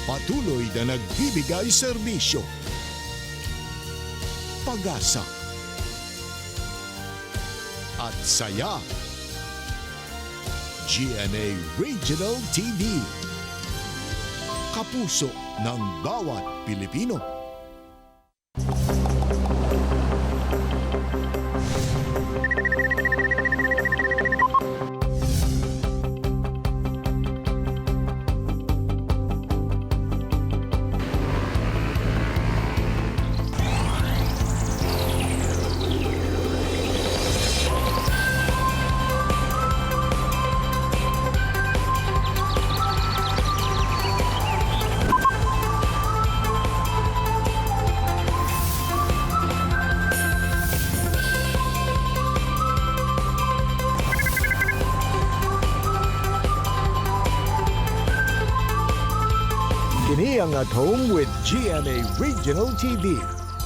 Patuloy na nagbibigay serbisyo, pag-asa, at saya. GMA Regional TV. Kapuso ng bawat Pilipino. Kini ang At Home with GMA Regional TV.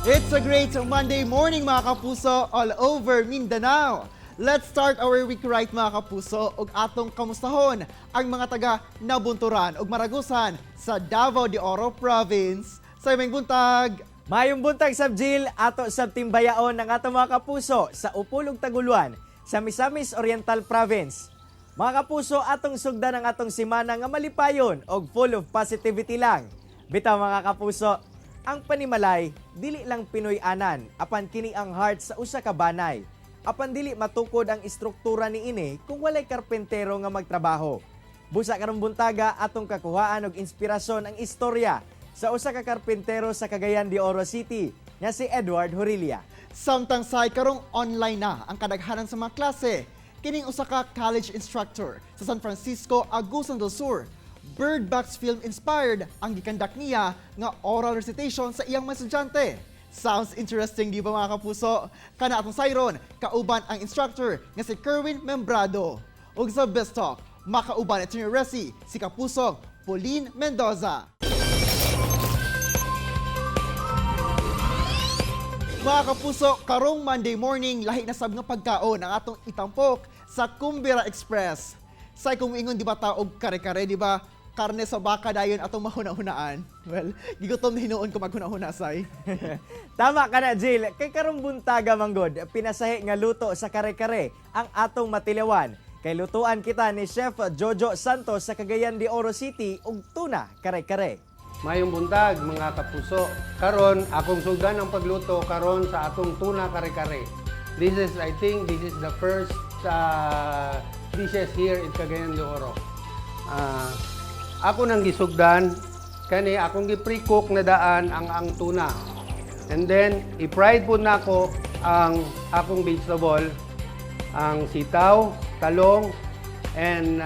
It's a great Monday morning, mga kapuso, all over Mindanao. Let's start our week right, mga kapuso, ug atong kamustahon ang mga taga Nabunturan ug Maragusan sa Davao de Oro Province. Sa imong buntag. Mayong buntag sab, Jill, ato sab timbayaon ang ato mga kapuso sa Upol ug Taguluan sa Misamis Oriental Province. Mga kapuso, atong sugdan ang atong simana nga malipayon og full of positivity lang. Bitaw, mga kapuso, ang panimalay dili lang Pinoy anan apan kini ang heart sa usa ka banay. Apan dili matukod ang istruktura niini kung walay karpentero nga magtrabaho. Busa karong buntaga atong kakuhaan og inspirasyon ang istorya sa usa ka karpentero sa Cagayan de Oro City nga si Edward Horilia. Samtang say karong online na ang kadaghanan sa mga klase, kining usa ka college instructor sa San Francisco, Agusan del Sur. Bird Box film inspired ang gikandak niya nga oral recitation sa iyang mga estudyante. Sounds interesting, di ba, mga kapuso? Kana atong sayron, kauban ang instructor nga si Kerwin Membrado. Ug sa Best Talk, makauban at Resi, si kapusong Pauline Mendoza. Mga kapuso, karong Monday morning, lahi na sab nga pagkaon ang atong itampok sa Kumbira Express. Say kung ingon di ba ta og kare-kare, di ba? Karne sa baka dayon atong mahuna-hunaan. Well, gigutom na hinuon ko maghuna-huna, say. Tama ka na, Jill. Kay karong buntaga manggod, pinasahi nga luto sa kare-kare ang atong matilawan. Kay lutuan kita ni Chef Jojo Santos sa Cagayan de Oro City og tuna kare-kare. Mayong buntag, mga kapuso. Karon akong sugdan ang pagluto karon sa atong tuna kare-kare. This is I think this is the first dishes here in Cagayan de Oro. Ako nang gisugdan kani akong gi-pre-cook na daan ang tuna. And then i-fried po nako ang akong vegetable, ang sitaw, talong, and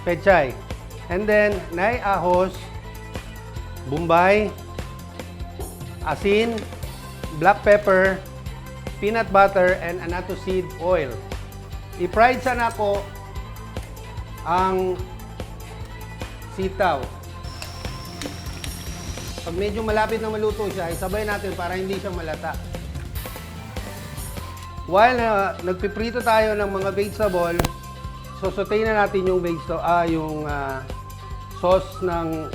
pechay. And then nay ahos, Bombay, asin, black pepper, peanut butter, and annatto seed oil. I-fried sa nako ang sitaw. Pag medyo malapit na maluto siya, isabay natin para hindi siya malata. While nagpiprito tayo ng mga vegetable, sosotay na natin yung vegetable, yung sauce ng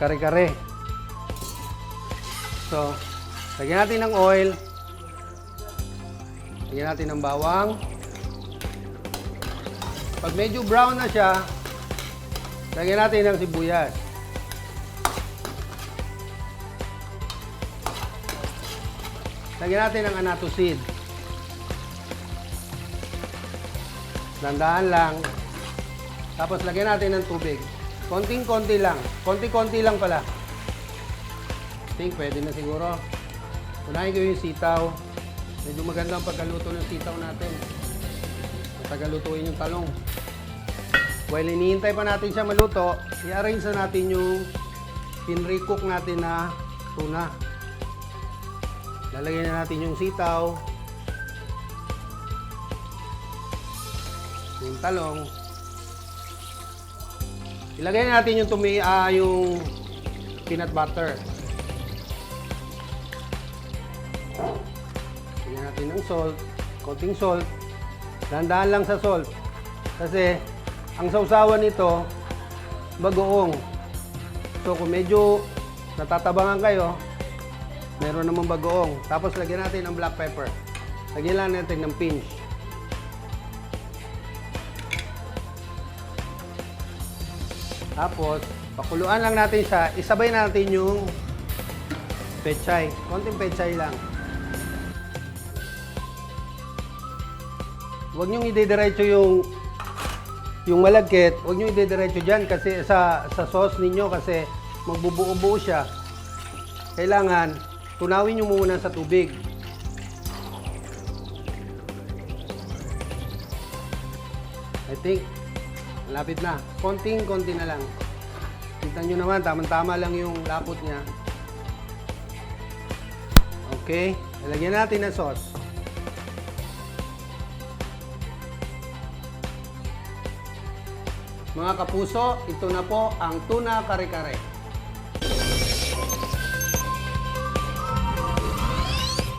kare-kare. So, lagyan natin ng oil. Lagyan natin ng bawang. Pag medyo brown na siya, lagyan natin ng sibuyas. Lagyan natin ng annatto seed. Dandaan lang. Tapos lagyan natin ng tubig. Konting-konti lang. Konti-konti lang pala. I think pwede na siguro. Unahin ko yung sitaw. Medyo maganda ang pagkaluto ng sitaw natin. Matagal lutuin yung talong. While hinihintay pa natin siya maluto, i-arrange na natin yung pinrecook natin na tuna. Lalagyan na natin yung sitaw, yung talong. Ilagay na natin yung peanut butter. Lagyan natin ng salt, konting salt. Dahan-dahan lang sa salt. Kasi ang sausawan nito, bagoong. So kung medyo natatabangan kayo, meron namang bagoong. Tapos lagyan natin ng black pepper. Lagyan lang natin ng pinch. Tapos, pakuluan lang natin siya. Isabay natin yung pechay. Konting pechay lang. Huwag niyong idediretso yung malagkit, huwag niyong idediretso diyan kasi sa sauce ninyo kasi magbubuo-buo siya. Kailangan tunawin niyo muna sa tubig. I think malapit na. Konting-konti na lang. Kita nyo naman, tamang-tama lang yung lapot niya. Okay, lalagyan natin ng sauce. Mga kapuso, ito na po ang tuna kare-kare.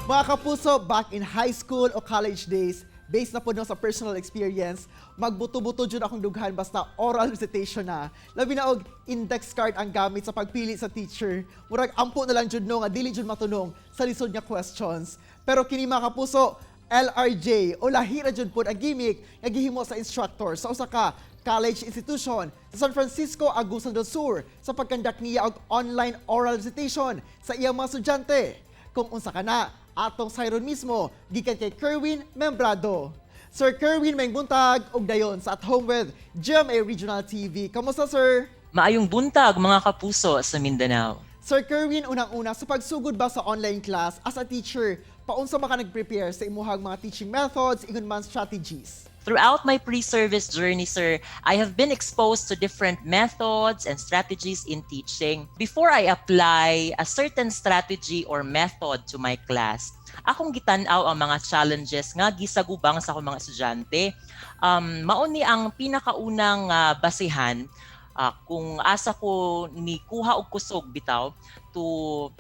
Mga kapuso, back in high school o college days, based na po no sa personal experience, magbuto-buto jud akong dughan basta oral recitation na. Labi na og index card ang gamit sa pagpili sa teacher. Murag ampo na lang jud no nga dili jud matunong sa lisod nga questions. Pero kini, mga kapuso, LRJ o lahi ra jud pod ang gimmick nga gihimo sa instructor sa usa ka college institution sa San Francisco, Agusan del Sur sa pagkandak niya og online oral recitation sa iyang mga estudyante. Kung unsa ka na, atong sayron mismo gikan kay Kerwin Membrado. Sir Kerwin, maayong buntag ug dayon sa At Home with GMA Regional TV. Kamusta, sir? Maayong buntag, mga kapuso sa Mindanao. Sir Kerwin, unang-una, sa pagsugod ba sa online class as a teacher, paunsa ba ka nag-prepare sa imuhang mga teaching methods, ingon man strategies? Throughout my pre-service journey, sir, I have been exposed to different methods and strategies in teaching. Before I apply a certain strategy or method to my class, akong gitan-aw ang mga challenges nga gisagubang sa akong mga estudyante. Mao ni ang pinakaunang basihan kung asa ko ni kuha og kusog bitaw to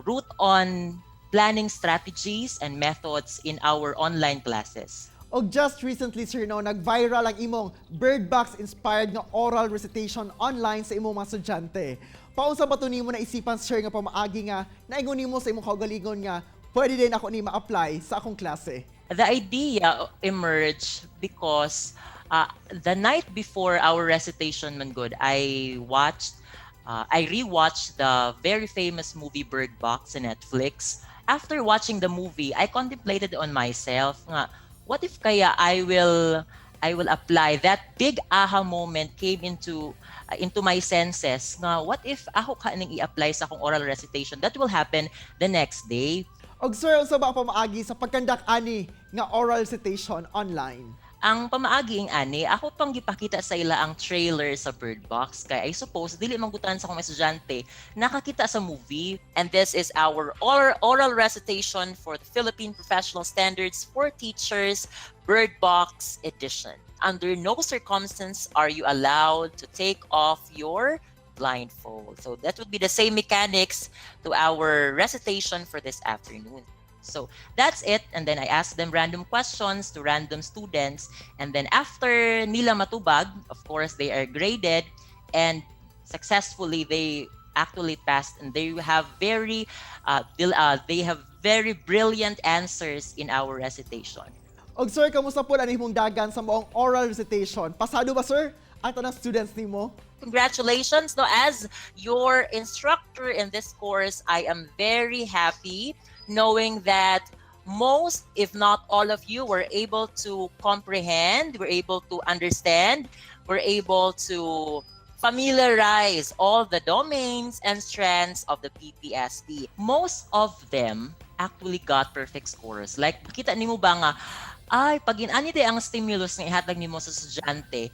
root on planning strategies and methods in our online classes. Og just recently, sir, no, nag-viral ang imong Bird Box inspired nga oral recitation online sa imong mga estudyante. Paunsa ba to nimo naisipan, sir, nga pamaagi nga naingon nimo sa imong kaugalingon nga pwede din ako ni ma-apply sa akong klase? The idea emerged because the night before our recitation, man gud, I rewatched the very famous movie Bird Box in Netflix. After watching the movie, I contemplated on myself nga, what if kaya I will apply that big aha moment came into my senses nga, what if ako ka ning i-apply sa akong oral recitation that will happen the next day? Og sir, unsa ba ang pamaagi sa pagkandak ani nga oral recitation online? Ang pamaagi ing ani, ako pang gipakita sa ila ang trailer sa Bird Box kay I suppose dili man gud tanan sa akong estudyante nakakita sa movie. And this is our oral recitation for the Philippine Professional Standards for Teachers, Bird Box edition. Under no circumstance are you allowed to take off your blindfold. So that would be the same mechanics to our recitation for this afternoon. So that's it. And then I ask them random questions to random students. And then after nila matubag, of course, they are graded and successfully they actually passed and they have very brilliant answers in our recitation. Og sir, kamusta po ang imong dagan sa maong oral recitation? Pasado ba, sir, ang tanang students nimo? Congratulations, no? As your instructor in this course, I am very happy knowing that most, if not all of you, were able to comprehend, were able to understand, were able to familiarize all the domains and strengths of the PPST. Most of them actually got perfect scores. Like, kita nimo ba nga, ay, pag inani day ang stimulus nga ihatag nimo sa estudyante,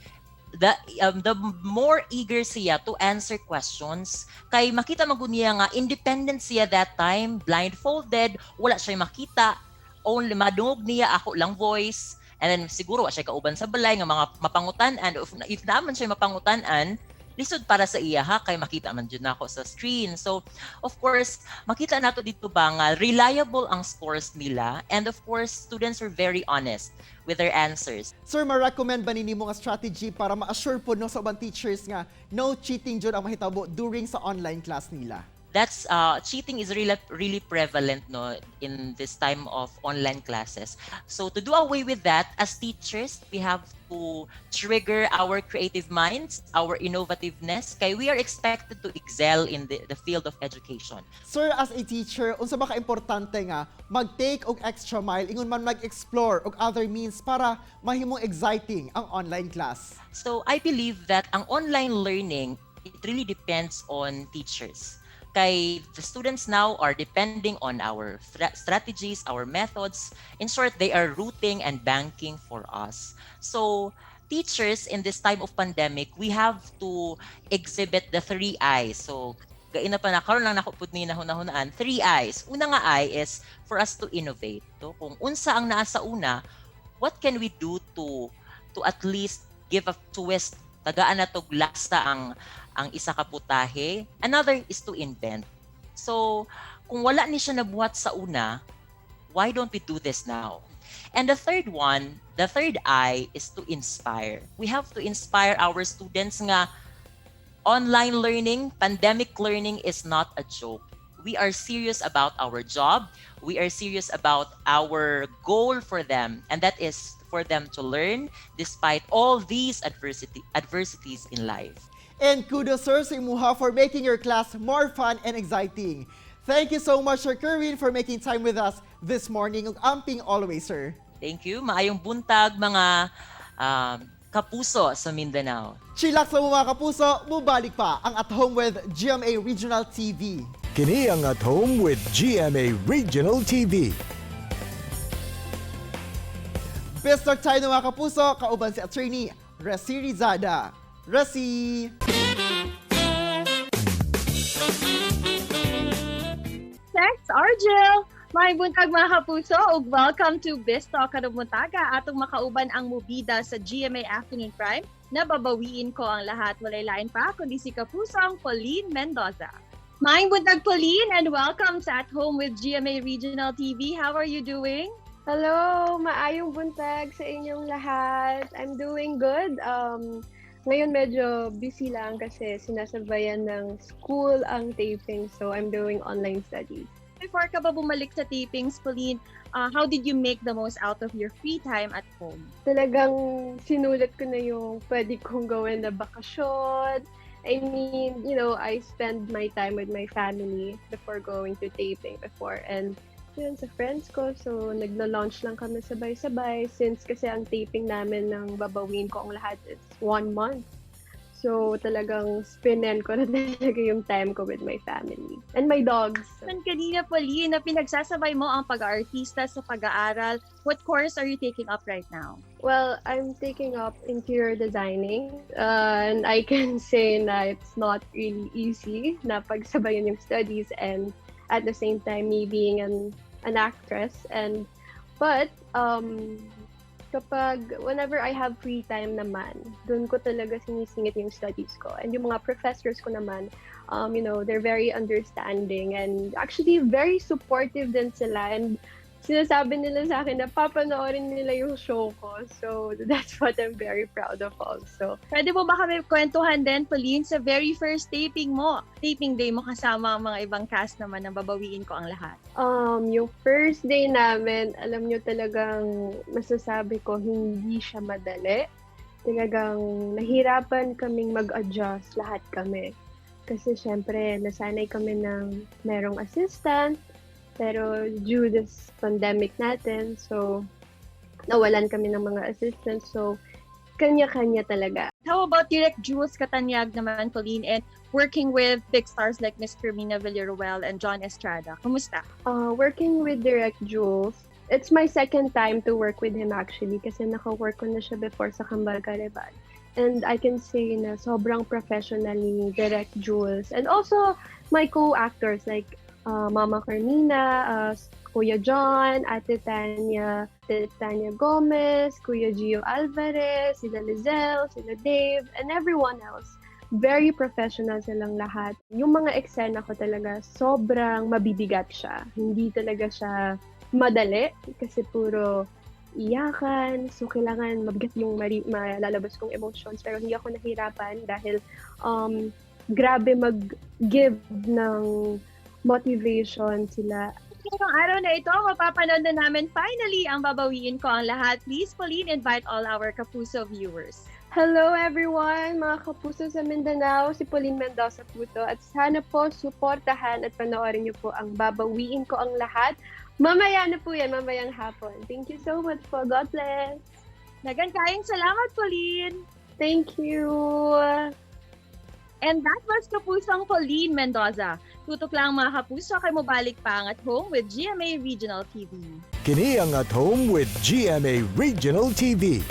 the more eager siya to answer questions kay makita man gud niya nga independent siya that time. Blindfolded, wala siya makita, only madungog niya ako lang voice, and then siguro wa siya kauban sa balay nga mga mapangutan-an. If naman siya mapangutan-an, Lisod para sa iya ha, kay makita man jud nako sa screen. So, of course, makita nato dito ba nga reliable ang scores nila and of course, students are very honest with their answers. Sir, ma-recommend ba nimo nga strategy para ma-assure po, no, sa ubang teachers nga no cheating jud ang mahitabo during sa online class nila? That's Cheating is really really prevalent, no, in this time of online classes. So to do away with that, as teachers, we have to trigger our creative minds, our innovativeness, kay we are expected to excel in the field of education. Sir, as a teacher, unsa ba ka-importante nga mag-take og extra mile, ingon man mag-explore og other means para mahimong exciting ang online class? So I believe that ang online learning, it really depends on teachers. Kay the students now are depending on our strategies, our methods. In short, they are rooting and banking for us. So teachers, in this time of pandemic, we have to exhibit the three I's. So gaina pa na karon lang nako pud ni nahuna-hunaan, three I's. Una nga I is for us to innovate. So kung unsa ang naa sa una, what can we do to at least give a twist, tagaan na tog lasa ang isa ka putahe? Another is to invent. So kung wala ni siya nabuhat sa una, why don't we do this now? And the third one, the third I, is to inspire. We have to inspire our students nga online learning, pandemic learning is not a joke. We are serious about our job. We are serious about our goal for them, and that is for them to learn despite all these adversities in life. And kudos, sir, sa imuha for making your class more fun and exciting. Thank you so much, Sir Kerwin, for making time with us this morning. Ug amping always, sir. Thank you. Maayong buntag, mga kapuso sa Mindanao. Chillax sa mga kapuso, mubalik pa ang At Home with GMA Regional TV. Kini ang At Home with GMA Regional TV. Best talk tayo ng mga kapuso, kauban si Attorney Resi Rizada. Resi! Thanks, Argel! Maayong buntag, mga kapuso, ug welcome to Best Talk karong buntaga. Atong makauban ang mubida sa GMA Afternoon Prime na "Babawiin Ko Ang Lahat." Walay lain pa kundi si kapusong Pauline Mendoza. Maayong buntag, Pauline, and welcome sa At Home with GMA Regional TV. How are you doing? Hello! Maayong buntag sa inyong lahat. I'm doing good. Ngayon medyo busy lang kasi sinasabayan ng school ang taping. So I'm doing online studies. Before ka ba bumalik sa tapings, Pauline, how did you make the most out of your free time at home? Talagang sinulat ko na yung pwede kong gawin na bakasyon. I mean, I spend my time with my family before going to taping before. And yun, sa friends ko. So, nagla-lunch lang kami sabay-sabay since kasi ang taping namin ng "Babawiin Ko Ang Lahat" is one month. So, talagang spinend ko na talaga yung time ko with my family and my dogs. Man kanina, Pauline, na pinagsasabay mo ang pag-aartista sa pag-aaral. What course are you taking up right now? Well, I'm taking up interior designing. And I can say na it's not really easy na pagsabayan yung studies and at the same time me being an actress. And but kapag whenever I have free time naman, dun ko talaga sinisingit yung studies ko. And yung mga professors ko naman, they're very understanding and actually very supportive din sila. And sinasabi nila sa akin na papanoorin nila yung show ko. So, that's what I'm very proud of also. Pwede mo ba kami kwentuhan din, Pauline, sa very first taping mo, taping day mo kasama ang mga ibang cast naman ng "Babawiin Ko Ang Lahat"? Yung first day namin, alam nyo, talagang masasabi ko, hindi siya madali. Talagang nahirapan kaming mag-adjust lahat kami. Kasi syempre, nasanay kami ng merong assistant, pero due this pandemic natin, so nawalan kami ng mga assistants. So, kanya-kanya talaga. How about Direk Jules Cataniag naman, Pauline, and working with big stars like Miss Carmina Villaruel and John Estrada? Kumusta? Working with Direk Jules, it's my second time to work with him actually kasi naka-work ko na siya before sa Kambal Karibal. And I can say na sobrang professional ni Direk Jules. And also, my co-actors like Mama Carmina, Kuya John, Ate Tanya, Ate Tanya Gomez, Kuya Gio Alvarez, sila Lizelle, sila Dave, and everyone else. Very professional silang lahat. Yung mga eksena ko talaga, sobrang mabibigat siya. Hindi talaga siya madali kasi puro iyakan. So, kailangan mabigat yung malalabas kong emotions. Pero hindi ako nahirapan dahil grabe mag-give ng motivation sila. Ngayong araw na ito, mapapanood na namin finally ang Babawiin Ko Ang Lahat. Please, Pauline, invite all our Kapuso viewers. Hello everyone, mga kapuso sa Mindanao, si Pauline Mendoza po to. At sana po suportahan at panoorin niyo po ang Babawiin Ko Ang Lahat. Mamaya na po yan, mamayang hapon. Thank you so much po. God bless. Dagan kayong salamat, Pauline! Thank you. And that was Kapusong Pauline Mendoza. Tutok lang, mga kapuso, kay mobalik pa ang At Home with GMA Regional TV. Kini ang At Home with GMA Regional TV.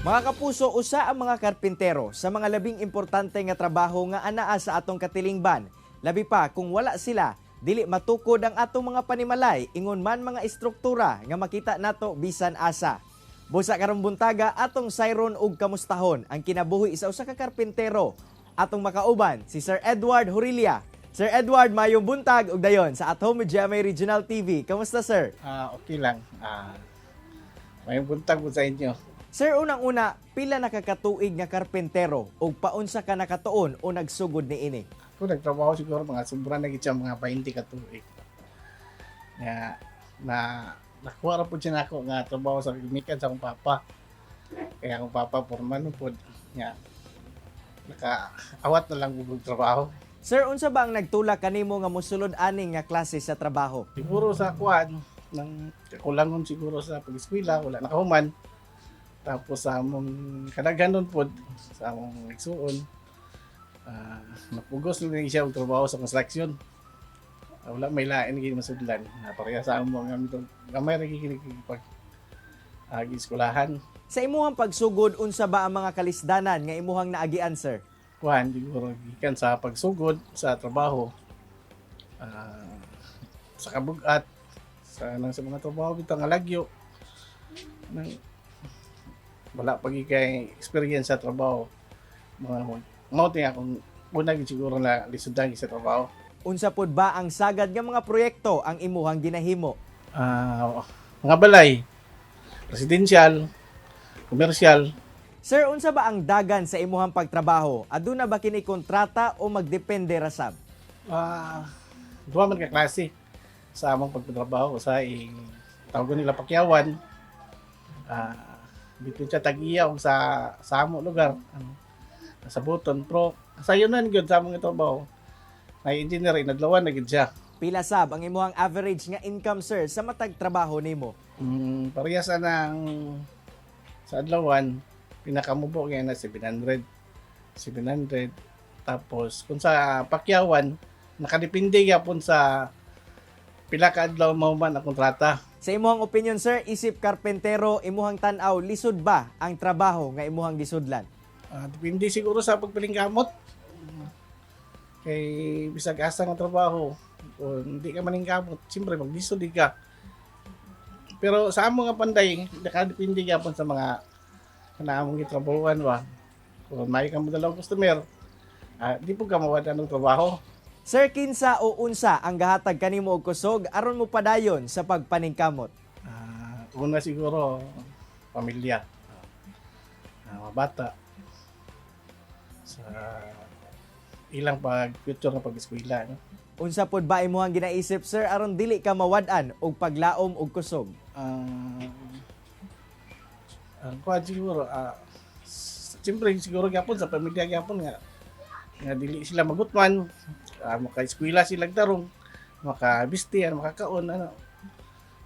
Mga kapuso, usa ang mga karpintero sa mga labing importante nga trabaho nga anaa sa atong katilingban. Labi pa kung wala sila, dili matukod ang atong mga panimalay ingon man mga istruktura nga makita nato bisan asa. Busa karong buntaga atong sayron ug kamustahon ang kinabuhi sa usa ka karpintero. Atong makauban si Sir Edward Hurilia. Sir Edward, mayong buntag ug dayon sa At Home with GMA Regional TV. Kamusta, sir? Ah, okay lang. May buntag po sa inyo. Sir, unang-una, pila na ka katuig nga karpentero ug paunsa ka nakatuon o nagsugod niini? Ako nagtrabaho siguro mga sobra na gid siya mga 20 ka tuig. Nga na nakuha ra pud siya nako nga trabaho sa gimikan sa akong papa. Kaya akong papa porman pud nga naka-awat na lang og trabaho. Sir, unsa ba ang nagtulak kanimo nga mosulod ani nga klase sa trabaho? Siguro sa kuan ng kakulangon siguro sa pag-eskwela, wala nakahuman. Tapos sa among kadaghanon pod sa among igsuon, napugos na siya og trabaho sa construction. Wala may lain gid masudlan. Na pareha sa among nga gamay ra gid pag eskwelahan. Sa imuhang pagsugod, unsa ba ang mga kalisdanan nga imuhang naagian, sir? Kuan siguro gikan sa pagsugod sa trabaho, sa kabugat sa nang sa mga trabaho bitang nga lagyo nang wala pa gyud kay experience sa trabaho, mga mao ti akong una gyud siguro na lisudan gyud sa trabaho. Unsa pod ba ang sagad nga mga proyekto ang imuhang ginahimo? Mga balay, residential, komersyal. Sir, unsa ba ang dagan sa imuhang pagtrabaho? Aduna ba kini kontrata o magdepende ra sab? Duha man ka klase sa among pagtatrabaho. Sa tawag nila pakyawan, dito siya tag-iya og sa amo lugar, ano, sa Buton, pero sayonan gyud sa among trabaho na engineer, inadlawan na gyud siya. Pila sab ang imuhang average nga income, sir, sa matag trabaho nimo? Parehas sa ng sa adlawan, pinakamubo nga na 700. 700. Tapos kung sa pakyawan, nakadepende gyapon sa pila ka adlaw mahuman ang kontrata. Sa imuhang opinion, sir, isip karpentero, imuhang tan-aw, lisod ba ang trabaho nga imuhang gisudlan? Depende siguro sa pagpiling gamot. Kay bisag asa nga trabaho, kung hindi ka maningkamot, siyempre maglisod di ka. Pero sa amo nga panday, nakadepende gyapon sa mga kanamong gitrabahuan ba. Kung may kang dalawang customer, di po ka mawala ng trabaho. Sir, kinsa o unsa ang gahatag kanimo og kusog aron mo padayon sa pagpaningkamot? Una siguro, pamilya. Mga bata. Sa ilang pag future nga pag-eskwela. No? Unsa pod ba imuhang ginaisip, sir, aron dili ka mawad-an og paglaom og kusog? Ang kuan siguro, siyempre siguro gyapon sa pamilya gyapon nga nga dili sila magutman, maka-eskwela sila tarong, makabisti, makakaon, ano.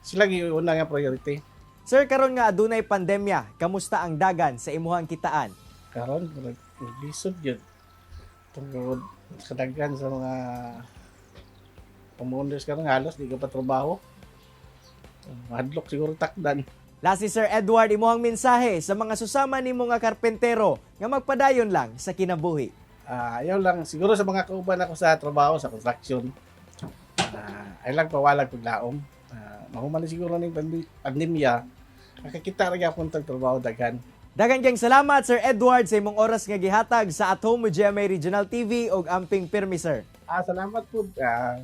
Sila gyud una nga priority. Sir, karon nga adunay pandemya, kamusta ang dagan sa imuhang kitaan? Karon murag lisod gyud tungod kadaghan sa mga homeowners karon halos di ka pa trabaho. Mahadlok siguro takdan. Lasi, Sir Edward, imuhang mensahe sa mga susama nimo nga karpentero nga magpadayon lang sa kinabuhi. Ayaw lang siguro sa mga kauban ako sa trabaho sa construction. Ay lang pawalag paglaom. Mahuman na siguro ning pandemya. Nakakita ra gyapon tag trabaho daghan. Daghang kayong salamat, Sir Edward, sa imong oras nga gihatag sa At Home with GMA Regional TV ug amping pirmi, sir. Salamat po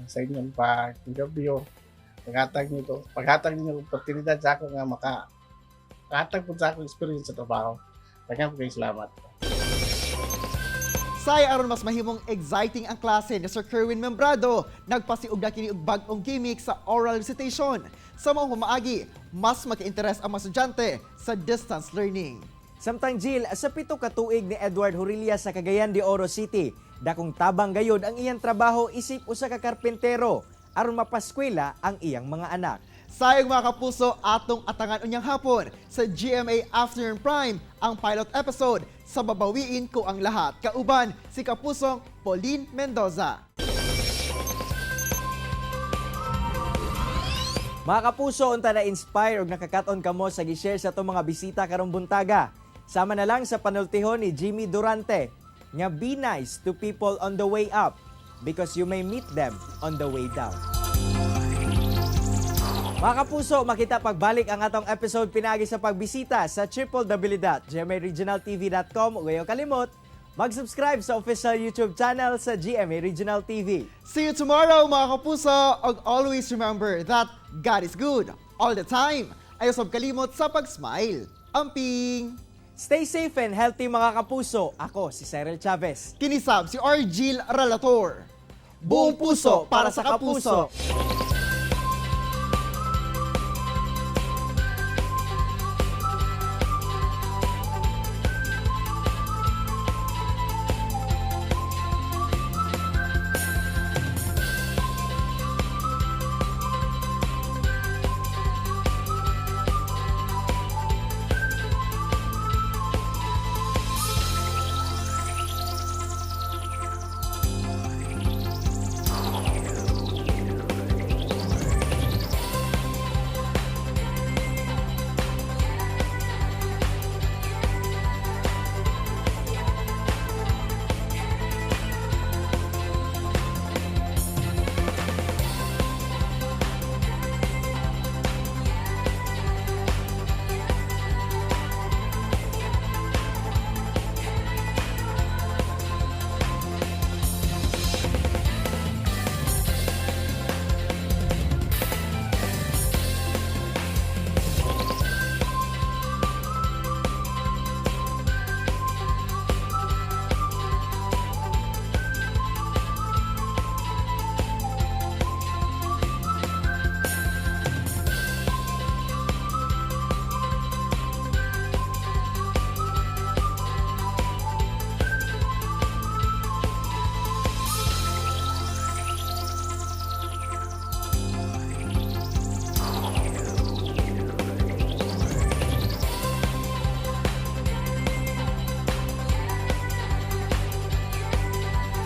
sa inyong pag-interview. Paghatag nito, paghatag ninyo og oportunidad sa ako nga maka hatag po sa akong experience sa trabaho. Daghang po kayong salamat. Say aron mas mahimong exciting ang klase ni Sir Kerwin Membrado, nagpasiug na kini og bag-ong gimmick sa oral recitation. Sa maong pamaagi, mas maka-interes ang mga estudyante sa distance learning. Samtang Jill, sa 7 ka tuig ni Edward Hurilia sa Cagayan de Oro City, dakong tabang gayod ang iyang trabaho isip usa ka karpintero aron mapaskwela ang iyang mga anak. Sayang, mga kapuso, atong atangan unyang hapon sa GMA Afternoon Prime ang pilot episode sa Babawiin Ko Ang Lahat. Kauban si Kapusong Pauline Mendoza. Mga kapuso, unta na inspire og nakakaton kamo sa gi-share sa atong mga bisita karong buntaga. Sama na lang sa panultihon ni Jimmy Durante nga be nice to people on the way up because you may meet them on the way down. Mga kapuso, makita pagbalik ang atong episode pinagi sa pagbisita sa www.gmaregionaltv.com ug ayaw kalimot mag-subscribe sa official YouTube channel sa GMA Regional TV. See you tomorrow, mga kapuso! Ug always remember that God is good all the time. Ayaw sab kalimot sa pag-smile. Amping! Stay safe and healthy, mga kapuso. Ako si Cyril Chavez. Kini sab si Argil Relator. Buong puso para sa kapuso.